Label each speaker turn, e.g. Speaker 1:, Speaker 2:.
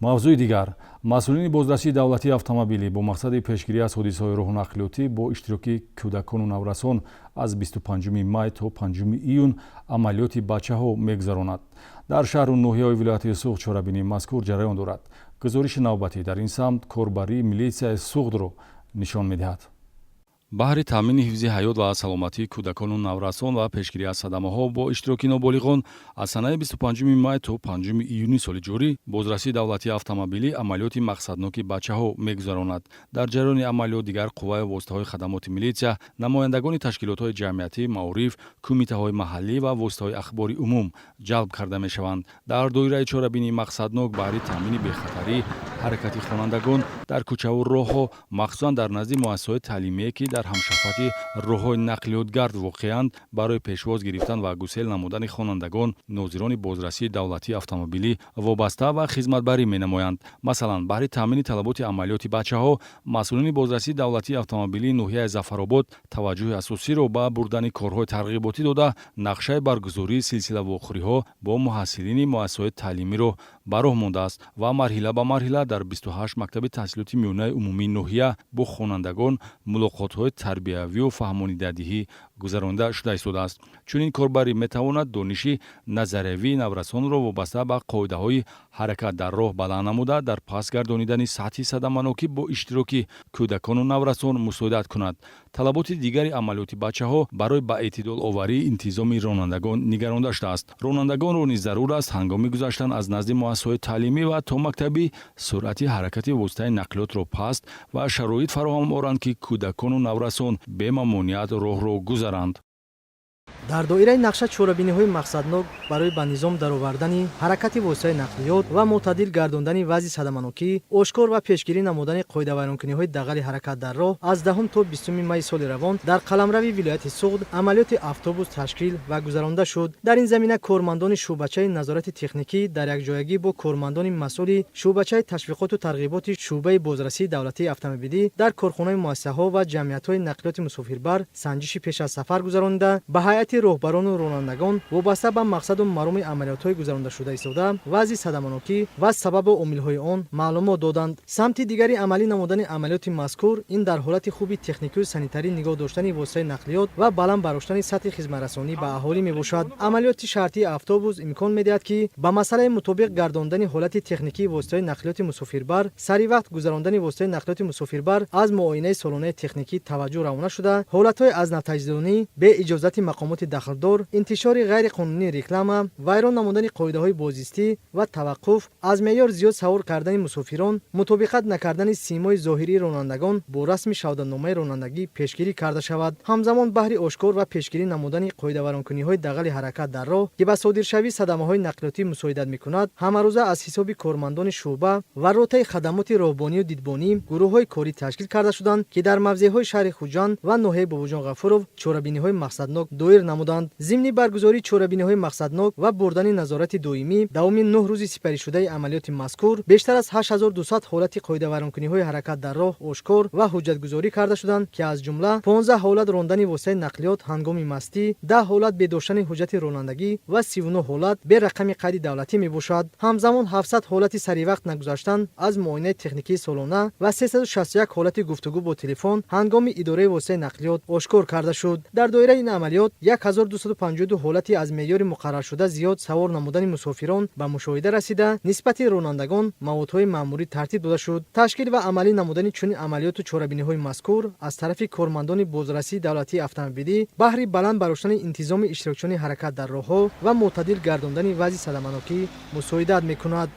Speaker 1: Мавзӯи дигар. Масъулини бозрасии давлатии автомобилӣ бо мақсади пешгирӣ аз ҳодисаҳои роҳу нақлиётӣ бо иштироки кӯдакону наврасон аз 25 май то 5 июн амалиёти бачаҳо мегузаронад. Дар шаҳру ноҳияҳои вилояти Суғд чорабинии мазкур ҷараён дорад. Гузориши навбатӣ дар ин самт корбарии милитсияи Суғдро нишон медиҳад. Баҳри таъмини ҳифзи ҳаёт ва саломатии кӯдакону наврасон ва пешгирӣ аз садамаҳо бо иштироки ноболиғон аз санаи 25 май то 5 июни соли ҷорӣ бозрасии давлатии автомобилӣ амалиёти мақсадноки бачаҳо мегузаронад. Дар ҷараёни амалиёт дигар қувваю воситаҳои хадамоти милитсия, намояндагони ташкилотҳои ҷамъиятӣ, маориф, кумитаҳои маҳаллӣ ва воситаҳои ахбори умум ҷалб карда мешаванд. Дар доираи чорабинии мақсаднок баҳри таъмини бехатарӣ ҳаракати хонандагон дар кӯчаву роҳҳо, махсусан дар назди муассисаҳои таълимие, ки дар ҳамшафати роҳҳои нақлиётгард воқеанд, барои пешвоз гирифтан ва гусел намудани хонандагон нозирони бозрасии давлатии автомобилӣ вобаста ва хизматбарӣ менамоянд. Масалан, баҳри таъмини талаботи амалиёти бачаҳо масъулини бозрасии давлатии автомобилии ноҳияи Зафаробод таваҷҷӯҳи асосиро ба бурдани корҳои тарғиботӣ дода, нақшаи баргузории силсила вохӯриҳо бо муҳассилини муассисаҳои таълимиро ба роҳ мондааст ва марҳила ба марҳила дар 28 мактаби таҳсилоти миёнаи умумии ноҳия бо хонандагон мулоқотҳои тарбиявию фаҳмонидадиҳӣ гузаронида шуда истодааст. Чунин корбарӣ метавонад дониши назариявии наврасонро вобаста ба қоидаҳои ҳаракат дар роҳ баланд намуда, дар паст гардонидани сатҳи садаманокӣ бо иштироки кӯдакону наврасон мусоидат кунад. Талаботи дигари амалиёти бачаҳо барои ба эътидол оварии интизоми ронандагон нигаронда шудааст. Ронандагонро низ зарур аст ҳангоми гузаштан аз назди муассисаҳои таълимӣ ва томактабӣ суръати ҳаракати воситаи нақлиётро паст ва шароит фароҳам оранд, ки кӯдакону наврасон бемамониат роҳро гузаранд.
Speaker 2: Дар доираи нақша чорабиниҳои мақсаднок барои ба низом даровардани ҳаракати воситаи нақлиёт ва мӯътадил гардондани вазъи садаманокӣ, ошкор ва пешгирӣ намудани қоидавайронкуниҳои дағали ҳаракат дар роҳ аз 10 то 20 майи соли равон дар қаламрави вилояти Суғд амалиёти автобус ташкил ва гузаронда шуд. Дар ин замина кормандони шӯъбачаи назорати техникӣ дар якҷоягӣ бо кормандони масъули шӯъбачаи ташвиқоту тарғиботи шӯъбаи бозрасии давлатии автомобилӣ дар корхонаи муассисаҳо ва ҷамъиятҳои нақлиёти мусофирбар санҷиши пеш аз сафар гузаронида, ба ҳайати роҳбарону ронандагон вобаста ба мақсаду мароми амалиётҳои гузарондашуда истода, вазъи садаманокӣ ва сабабу омилҳои он маълумот доданд. Самти дигари амалӣ намудани амалиёти мазкур ин дар ҳолати хуби техникию санитарӣ нигоҳ доштани воситаи нақлиёт ва баланд бардоштани сатҳи хизматрасонӣ ба аҳолӣ мебошад. Амалиёти шартии автобус имкон медиҳад, ки ба масъалаи мутобиқ гардондани ҳолати техникии воситаи нақлиёти мусофирбар, сари вақт гузарондани воситаи нақлиёти мусофирбар аз муоинаи солонаи техникӣ таваҷҷӯҳ равона шуда, ҳолатҳои аз навтаҷдидонӣ бе иҷозати мақомоти дахлдор, интишори ғайриқонунии реклама, вайрон намудани қоидаҳои бозистӣ ва таваққуф, аз меъёр зиёд савор кардани мусофирон, мутобиқат накардани симои зоҳирии ронандагон бо расми шаҳодатномаи ронандагӣ пешгирӣ карда шавад. Ҳамзамон баҳри ошкор ва пешгирӣ намудани қоидавайронкуниҳои дағали ҳаракат дар роҳ, ки ба содиршавии садамаҳои нақлиётӣ мусоидат мекунад, ҳамарӯза аз ҳисоби кормандони шӯъба ва ротаи хадамоти роҳбонию дидбонӣ гурӯҳҳои корӣ ташкил карда шуданд, ки дар мавзеъҳои шаҳри Хуҷанд ва ноҳияи Бобоҷон Ғафуров чорабиниҳои мақсаднок доир намуданд. Зимни баргузории чорабиниҳои мақсаднок ва бурдани назорати доимӣ давоми 9 рӯзи сипаришудаи амалиёти мазкур бештар аз 8200 ҳолати қоидавайронкуниҳои ҳаракат дар роҳ ошкор ва ҳуҷҷатгузорӣ карда шуданд, ки аз ҷумла 15 ҳолат рондани воситаи нақлиёт ҳангоми мастӣ, 10 ҳолат бе доштани ҳуҷҷати ронандагӣ ва 39 ҳолат бе рақами қайди давлатӣ мебошад. Ҳамзамон 700 ҳолати саривақт нагузаштан аз муоинаи техникии солона ва 361 ҳолати гуфтугӯ бо телефон ҳангоми идораи воситаи нақлиёт ошкор карда шуд. Дар доираи ин амалиёт 1252 ҳолати аз меъёри муқарраршуда зиёд савор намудани мусофирон ба мушоҳида расида, нисбати ронандагон маводҳои маъмурӣ тартиб дода шуд. Ташкил ва амалӣ намудани чунин амалиёту чорабиниҳои мазкур аз тарафи кормандони бозрасии давлатии автомобилӣ баҳри баланд бардоштани интизоми иштирокчиёни ҳаракат дар роҳҳо ва мӯътадил гардондани вазъи садаманокӣ мусоидат мекунад.